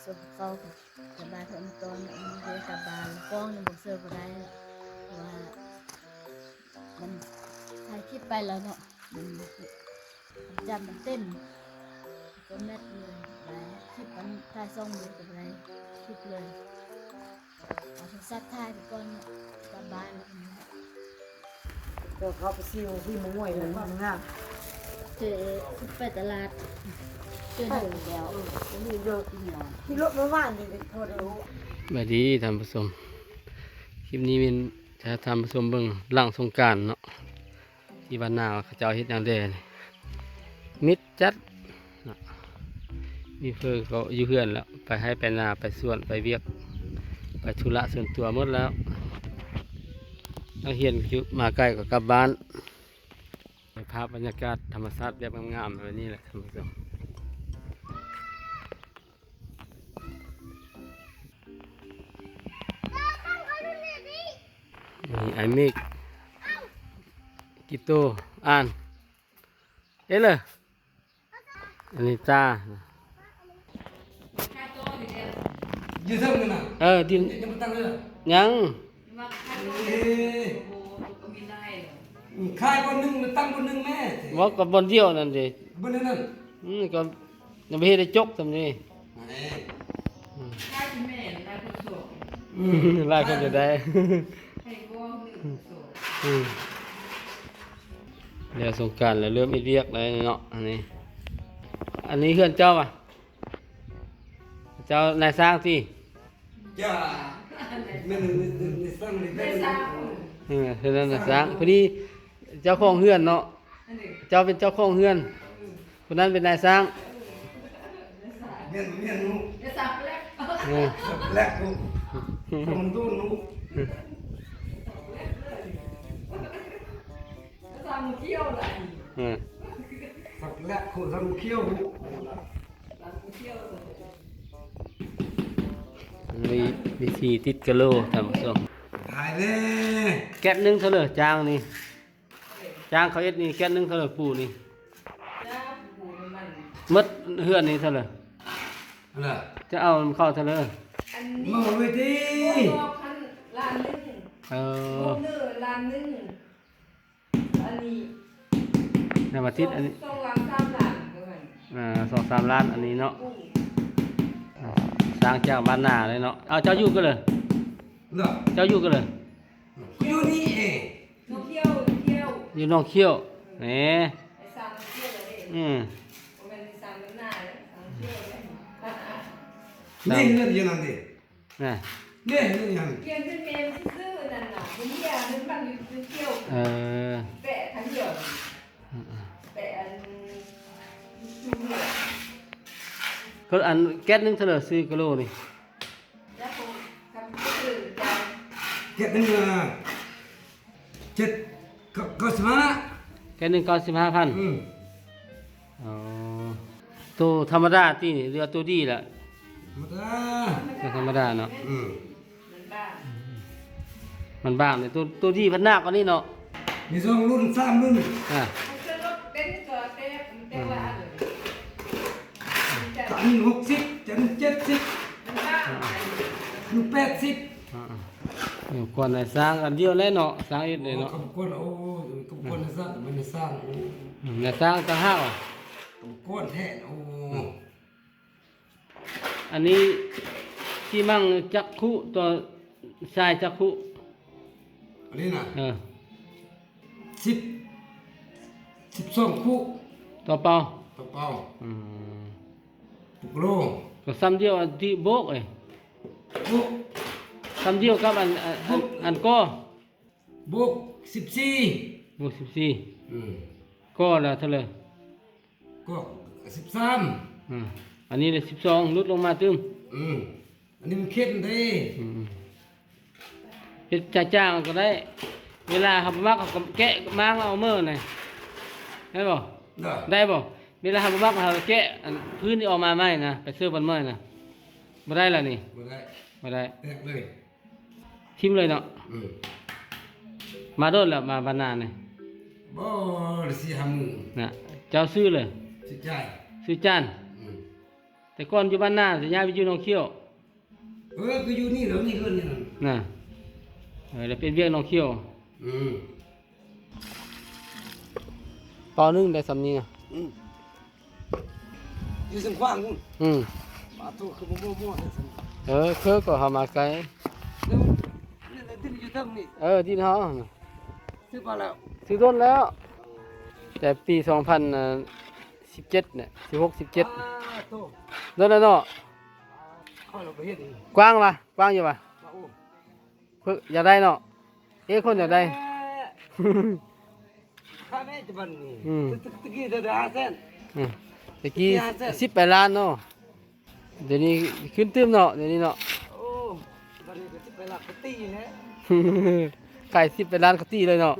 ສ່ວນເກົ່າກໍສະບາຍເພິ່ນຕອນເດີກັບບ້ານ ກ້ອງຍັງບໍ່ເຊີບໍ່ໄດ້ ເພາະວ່າມັນຖ່າຍຄລິບໄປແລ້ວເນາະ ມັນຄວາມຈຳມັນເຕັມ ກໍແມັດເລີຍ ໄດ້ຄລິບ ອັນ ຖ່າຍສອງມື້ກໍບໍ່ໄດ້ຄລິບເລີຍ. ເອົາໂທລະສັບຖ່າຍໄປກ່ອນເນາະ ກັບບ້ານແລ້ວ ກໍເຂົ້າໄປຊິວທີ່ມະມ່ວຍ ແລ້ວມັນງາມ ເຈໄປຕະຫຼາດ ເຈໄປແລ້ວ ຂີ່ລົດມາວານນີ້ ສະບາຍດີທ່ານຜູ້ຊົມ ຄລິບນີ້ແມ່ນຈະໃຫ້ທ່ານຜູ້ຊົມເບິ່ງຫຼັງສົງການເນາະ ທີ່ບ້ານນາເຂົາເຈົ້າເຮັດຫຍັງແດ່ນີ້ ມິດຈັດເນາະ ມີເພີ່ນກໍຢູ່ເຮືອນແລ້ວ ໄປໄຮ່ໄປນາ ໄປສວນ ໄປວຽກ ໄປທຸລະສ່ວນຕົວໝົດແລ້ວ ນັກຮຽນຢູ່ມາໃກ້ກໍກັບບ້ານ ໃຫ້ພາບບັນຍາກາດທຳມະຊາດແບບງາມໆ ແບບນີ້ແຫຼະທ່ານຜູ້ຊົມ. ນີ້ອ້າຍເມກ ກິບໂຕ ອ່ານ ເອເລີ ອັນນີ້ຕາ ຢູ່ເທິງນັ້ນນະ ເອີ ດິນ ຍັງບໍ່ຕັ້ງເລີຍ ຍັງ ເອີ ຂາຍບ່ອນໜຶ່ງ ຕັ້ງບ່ອນໜຶ່ງແມ້ ເວົ້າກັບບ່ອນດຽວນັ້ນເດ້ ບ່ອນນັ້ນ ອືມ ກໍຍັງບໍ່ເຮັດໄດ້ຈົກສ່ຳນີ້ ອືມ ຫຼາຍຄົນຈະໄດ້ ອືມ ແລ້ວສົງການແລ້ວເລີ່ມເຮັດວຽກແລ້ວເນາະ ອັນນີ້ ອັນນີ້ເຮືອນເຈົ້າຫວາ? ເຈົ້ານາຍຊ່າງຕິ? ຈ້າ ແມ່ນນາຍຊ່າງນີ້ ເອີ ເຮືອນນາຍຊ່າງ ພໍດີເຈົ້າຂອງເຮືອນເນາະ ເຈົ້າເປັນເຈົ້າຂອງເຮືອນ ຜູ້ນັ້ນເປັນນາຍຊ່າງ ແມ່ນ ແມ່ນ ເອີ ແບລັກ ມັນໂດນ ເອີ ສັກແລະໂຄສັກຂຽວ ມີວິທີຕິດກະໂຫຼ ທ່ານຜູ້ຊົມ ຕາຍແລ້ວ ແກັດໜຶ່ງເທົ່າໃດ ຈ້າງນີ້ ຈ້າງເຂົາເຮັດນີ້ ແກັດໜຶ່ງເທົ່າໃດ ປູນີ້ ໝົດເຮືອນນີ້ເທົ່າໃດ ຈະເອົານຳເຂົາເທົ່າໃດ ອັນນີ້ ເວົ້າໄວ້ຕິ ບວກພັນລ້ານໜຶ່ງ ເອີ ບວກເນີລ້ານໜຶ່ງ ອັນນີ້ ແນວວ່າຕິດອັນນີ້ ສອງລ້ານ ສາມລ້ານ ປະມານ ອ່າ ສອງສາມລ້ານ ອັນນີ້ເນາະ ອ່າ ສ້າງຈາກບ້ານນາເລີຍເນາະ ເອົາ ເຈົ້າຢູ່ກັນເລີຍ ເນາະ ເຈົ້າຢູ່ກັນເລີຍ ຢູ່ນີ້ເອງ ໜອງຂຽວ ໜອງຂຽວ ຢູ່ໜອງຂຽວ ແໝ ໄປສ້າງໜອງຂຽວເດ້ ອືມ ບໍ່ແມ່ນໄປສ້າງນາເດ້ ສ້າງໜອງຂຽວເດ້ ນີ້ເຮືອນຢູ່ນັ້ນເດ້ ນະ ເດ້ ເຮັດຫຍັງ ປ່ຽນເປັນເມນຊື່ໆ ນັ້ນນະ ເປັນເຮຍ ເປັນບ້ານຢູ່ເຂດຂຽວ ເອີ ແປະທາງດຽວ ອືມ ແປະອັນ ຄືອັນແກັດໜຶ່ງເທົ່າໃດ ຊື້ກະໂລນີ້ ແກັດໜຶ່ງ ເຈັດ ເກົ້າ ເກົ້າສິບຫ້າ ແກັດໜຶ່ງ ເກົ້າສິບຫ້າພັນ ອືມ ອໍ ໂຕທຳມະດາຕິ ຫຼືວ່າໂຕດີລະ ທຳມະດາ ໂຕທຳມະດາເນາະ ອືມ ມັນບາງເດ້ ໂຕ ໂຕດີພັດໜັກກວ່ານີ້ເນາະ ມີສອງລຸ້ນ ສາມລຸ້ນ ອ່າ ອັນໜຶ່ງຫົກສິບ ອັນໜຶ່ງເຈັດສິບ ອັນໜຶ່ງແປດສິບ ອ່າ ຢູ່ກ່ອນນາຍຊ່າງອັນດຽວແຫຼະເນາະ ຊ່າງເຮັດເດ້ເນາະ ໂອ້ ກຳມະກອນ ໂອ້ ກຳມະກອນນາຍຊ່າງ ມັນນາຍຊ່າງ ອືມ ນາຍຊ່າງຕ່າງຫາກຫວາ ກຳມະກອນແທ້ ໂອ້ ອືມ ອັນນີ້ທີ່ມັງຈັກຄຸຕໍ່ຊາຍຈັກຄຸ ອັນນີ້ນະ ເອີ ສິບ ສິບສອງຄຸ ຕໍ່ເປົາ ຕໍ່ເປົາ ອືມ ໂອ້ ກໍສ່ຳດຽວອັນທີ່ໂບກເອີຍ ໂບກ ສ່ຳດຽວກັບອັນ ອັນ ອັນ ອັນກໍ ໂບກສິບສີ່ ໂບກສິບສີ່ ອືມ ກໍລະເທົ່າໃດ ກໍສິບສາມ ອືມ ອັນນີ້ລະສິບສອງ ຫຼຸດລົງມາຕື່ມ ອືມ ອັນນີ້ມັນເຂັ້ນເດ້ ອືມ ເຮັດຈາງໆ ກໍໄດ້ ເວລາເຮົາບໍ່ມັກ ເຮົາກໍແກະມ້າງເອົາເມີນະ ໄດ້ບໍ່ ໄດ້ ໄດ້ບໍ່ ເວລາເຮົາບໍ່ມັກ ເຮົາແກະອັນພື້ນນີ້ອອກມາໃໝ່ນະ ໄປເສີບອັນໃໝ່ນະ ບໍ່ໄດ້ລະນີ້ ບໍ່ໄດ້ ບໍ່ໄດ້ ແຕກເລີຍ ຖິ້ມເລີຍເນາະ ອືມ ມາໂດນແລ້ວ ມາບ້ານນານີ້ ບໍ່ ໄດ້ສີ່ຫ້າມື້ ນະ ເຈົ້າຊື້ເລີຍ ຊື້ຈານ ຊື້ຈານ ອືມ ແຕ່ ແຕ່ກ່ອນຢູ່ບ້ານນາ ຊິຍ້າຍໄປຢູ່ໜອງຂຽວ. ເອີ ກໍຢູ່ນີ້ແຫຼະ ນີ້ເຮືອນນີ້ນະ ນະ. ເອີ ແລ້ວເປັນວຽກໜອງຂຽວ. ອືມ ຕໍ່ໜຶ່ງໄດ້ສ່ຳນີ້ນະ. ອືມ ຢູ່ເຊີງຂວາງພຸ້ນ. ອືມ ປາໂທ້ ຄືບໍ່ມົວໆແທ້ຊັ້ນ. ເອີ ຄືກໍເຮົາມາໄກ. ແລ້ວນີ້ແຫຼະດິນຢູ່ເທິງນີ້. ເອີ ດິນເຮົາ ຊື້ມາແລ້ວ ຊື້ດົນແລ້ວ ແຕ່ປີສອງພັນສິບເຈັດນີ້ ສິບຫົກ ສິບເຈັດ. ປາໂທ້ ດົນແລ້ວເນາະ. ຂ້ອຍລະບໍ່ເຮັດອີກ. ກວ້າງວະ? ກວ້າງຢູ່ວະ? ໂອ້ ເພິ່ນຢາກໄດ້ເນາະ. ເອ ຄົນຢາກໄດ້. ຄ່າແມ່ຈະບັດນີ້. ອືມ ຕະ ຕະ ຕະກີ້ເທົ່າໃດ? ຫ້າແສນ. ອືມ ຕະກີ້ ຕະກີ້ຫ້າແສນ ສິບປາຍລ້ານເນາະ. ດຽວນີ້ຂຶ້ນຕື່ມເນາະ ດຽວນີ້ເນາະ. ໂອ້ ບັດນີ້ກໍສິບປາຍລ້ານ ກໍຕີແລ້ວ. ຂາຍສິບປາຍລ້ານ ກໍຕີເລີຍເນາະ.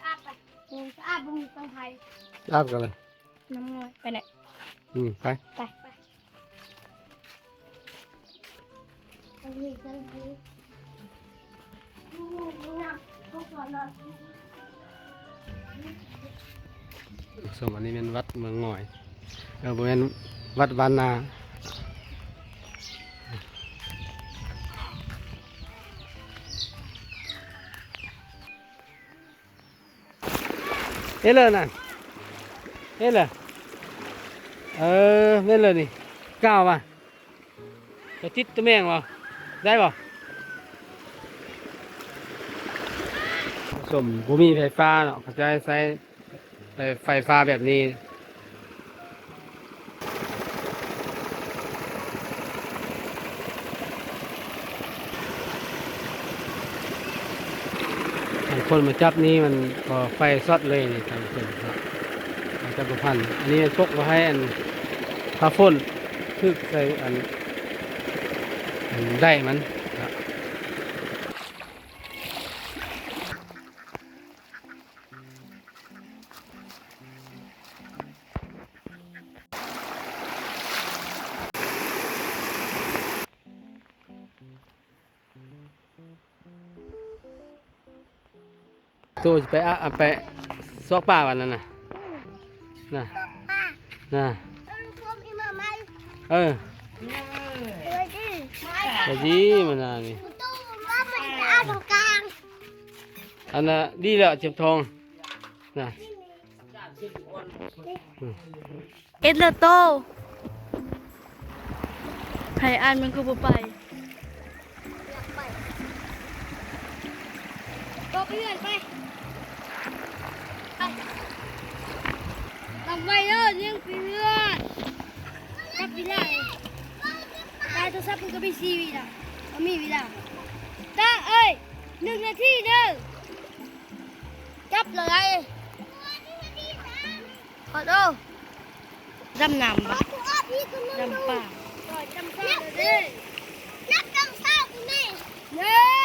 ອາບ ອາບ ບໍ່ມີຕັງໄຜ. ອາບກັນເລີຍ ນ້ຳງອຍ ໄປແຫຼະ. ອືມ ໄປ ໄປ ໄປ. ສົມ ອັນນີ້ແມ່ນວັດເມືອງງອຍ ເອີ ບໍ່ແມ່ນ ວັດບ້ານນາ. ເຮັດເລີນະ ເຮັດເລີ. ເອີ ແມ່ນເລີນີ້ ກ້າວວ່າ ຈະຕິດຕະແໝງບໍ່ ໄດ້ບໍ່? ສົມ ບໍ່ມີໄຟຟ້າເນາະ ເຂົາຈະໃຊ້ ເອີ ໄຟຟ້າແບບນີ້. ບາງຄົນມາຈັບນີ້ມັນກໍໄຟຊັອດເລີຍນີ້ ທ່ານຜູ້ຊົມເນາະ. ມັນຈະບໍ່ພັນ. ອັນນີ້ແມ່ນປົກໄວ້ໃຫ້ອັນ ຖ້າຝົນຖືກໃສ່ອັນ ອັນໄດ້ມັນເນາະ. ໂຕຊິໄປອະ ໄປຊອກປາວັນນັ້ນນະ ນະ ນະ. ເອີ ໄປດີ ມານານີ້. ອັນນະ ດີແລ້ວ ເຈັບທ້ອງນະ. ເອັດເລີໂຕ ໃຜອ່ານມັນຄືບໍ່ໄປ? ໂຕໄປເຮືອນໄປ ໄປ ຫຼັບໄວເດີ ຍັງໄປເຮືອນ ຈັບເວລາ ໄປ ໂທລະສັບມັນກໍມີສີ່ວິລະ ບໍ່ມີເວລາ ຕາເອີຍ ໜຶ່ງນາທີເດີ ຈັບເລີຍ. ຂໍໂທດ ດຳນ້ຳບໍ່? ດຳປາ ນັບ ນັບ ນັບ ນັບ ນັບ ໜຶ່ງ ສອງ ສາມ ສີ່ ຫ້າ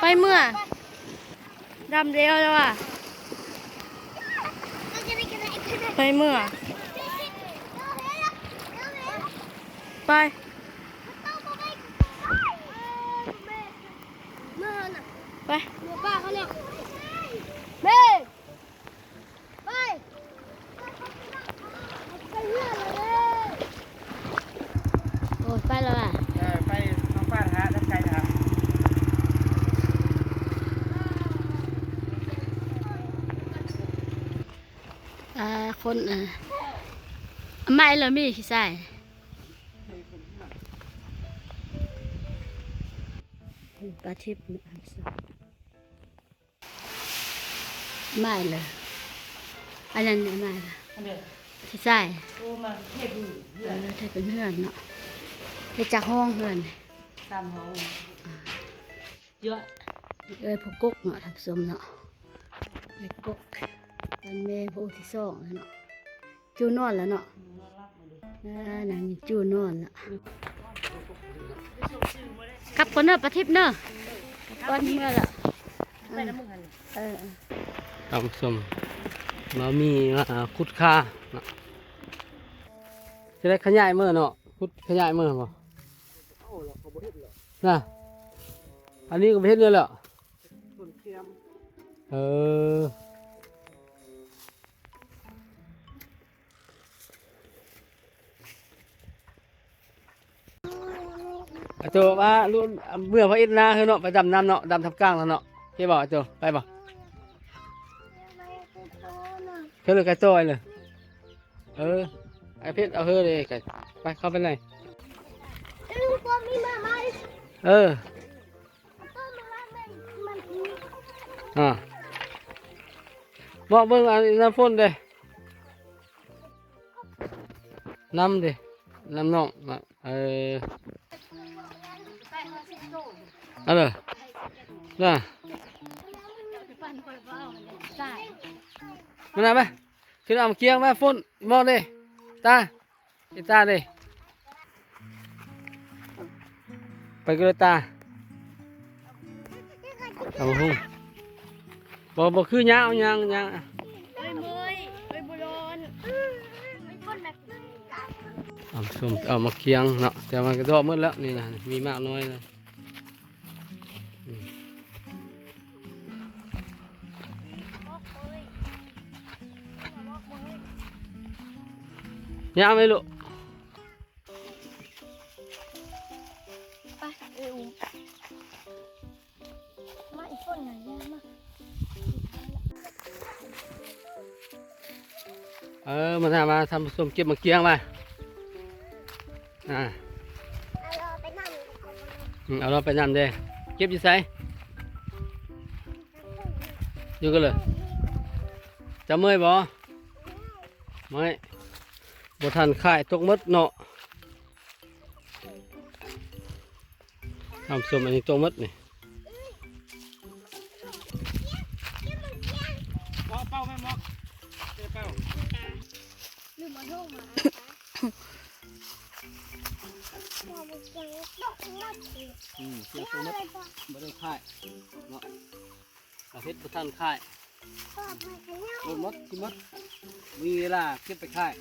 ໄປເມືອ ດຳແລ້ວແລ້ວວ່າ ໄປເມືອ ໄປ ໄປ ໄປ ໂອ້ຍ ໄປແລ້ວວ່າ ເອີ ໄປທ້ອງຟ້າທະ ທາງໄກທະ. ອ່າ ຄົນ ອ່າ ໄມ້ລະມີຂີ້ຊາຍ ປາທິບ. ມາເລີຍ ອັນນັ້ນມາເລີຍ ອັນເດີ ທີ່ຊາຍ ໂອ້ ມາເທພື້ນເຮືອນ ເອີ ເທພື້ນເຮືອນເນາະ ເຮັດຈັກຫ້ອງເຮືອນ ສາມຫ້ອງ ເອີຍ ເອື້ອຍຜູ້ກົກເນາະ ທ່ານຜູ້ຊົມເນາະ ເອື້ອຍກົກ ເປັນແມ່ຜູ້ທີສອງແລ້ວເນາະ ຈູ່ນອນແລ້ວເນາະ ນອນຫຼັບມື້ນີ້ ອ່າ ນາງຈູ່ນອນລະ ກັບກ່ອນເດີ ປາທິບເດີ ກັບກ່ອນເມືອລະ ໄປນຳໝູ່ຫັ້ນ ເອີ ທ່ານຜູ້ຊົມ ມາມີ ອ່າ ຂຸດຄາເນາະ ຈະໄດ້ຂະຫຍາຍເມືອເນາະ ຂຸດຂະຫຍາຍເມືອບໍ່ ນະ ອັນນີ້ກໍບໍ່ເຮັດເລີຍແຫຼະ ເອີ ອາໂຕວ່າລຸ ເມື່ອພະອິດນາເຮີເນາະ ໄປດຳນ້ຳເນາະ ດຳທຳກາງແລ້ວເນາະ ເຫັນບໍ່ອາໂຕ ໄປບໍ່ ເຄີຍເລີຍໄກຕໍ່ໄປເລີຍ ເອີ ໄອ້ເພັດເອົາເຮີເດ້ ໄປ ເຂົ້າໄປໃນ ເອີ ອ່າ ມອງເບິ່ງອັນນ້ຳຝົນເດ້ ນ້ຳເດ້ ນ້ຳໜອງ ເອີ ເອົາເດີ ນະ ມານະ ມາ ຂຶ້ນເອົາມາກຽງມາ ຝົນ ມອງເດ້ ຕາ ອີຕາເດ້ ໄປກັນເລີຍຕາ ຕຳບັກຫຸ່ງ ບໍ່ ບໍ່ຄື ຍ່າງ ຍ່າງ ຍ່າງ ເອີຍ ເມື່ອຍ ເອີຍ ບໍ່ຮ້ອນ ເອີຍ ຄົນແບບ ເອົາສົ້ມ ເອົາໝາກຂຽງເນາະ ແຕ່ມັນກະດອກໝົດແລ້ວນີ້ນະ ມີໝາກນ້ອຍນະ ອືມ ຍ່າງໄປລູກ ໄປ ເອີຍ ອຸ້ມ ມາອີກຄົນໜຶ່ງ ມາ ເອີ ມາ ມາ ທ່ານຜູ້ຊົມ ເກັບໝາກຂຽງມາ ອ່າ ເອົາລອໄປນຳ ອືມ ເອົາລອໄປນຳເດ້ ເກັບຢູ່ໃສ? ຢູ່ກັນເລີຍ ຈະເມື່ອຍບໍ່? ເມື່ອຍ ບໍ່ທັນຂາຍ ຕົກໝົດເນາະ ທ່ານຜູ້ຊົມ ອັນນີ້ຕົກໝົດນີ້ ເປົ່າເປົ້າແມ່ນບໍ່? ເປົ່າເປົ້າ ລືມເອົາໂທງມາ ອືມ ເກັບຕົກໝົດ ບໍ່ໄດ້ຂາຍເນາະ. ກະເຮັດບໍ່ທັນຂາຍ ລົດໝົດ ຊິໝົດ ມີເວລາເກັບໄປຂາຍ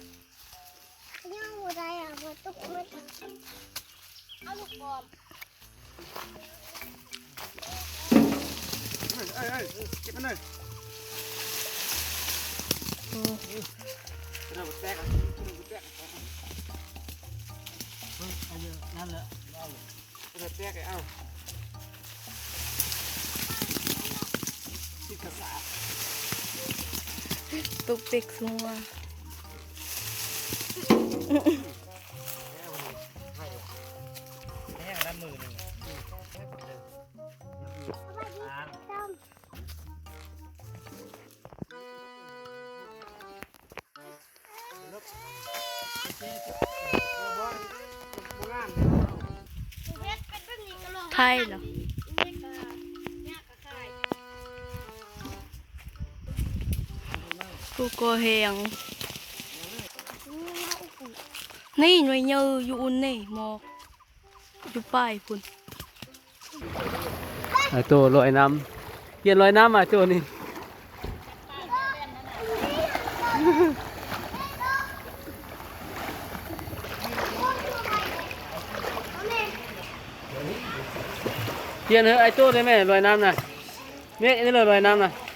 ຍັງບໍ່ໄດ້ອະ ບໍ່ຕົກໝົດ ເອົາລູກບອນ ເອີຍ ເອີຍ ເອີຍ ເກັບມັນເລີຍ ໂອ້ ເອີຍ ແຕກອະ ແຕກອະ ເອີຍ ອັນນັ້ນແຫຼະ ເອົາເລີຍ. ຕຸກຕິກສຸງວ່າ ໄທເນາະ ຜູ້ກໍ່ແຮງ ນີ້ໜ່ວຍໃຫຍ່ຢູ່ອຸ່ນນີ້ ໝອກ ຢູ່ປາຍພຸ້ນ ອ້າຍໂຕລອຍນ້ຳ ປ່ຽນລອຍນ້ຳອ້າຍໂຕນີ້ ປ່ຽນເຮີອ້າຍໂຕໄດ້ແມ່ ລອຍນ້ຳນະ ເມກນີ້ເລີຍລອຍນ້ຳນະ.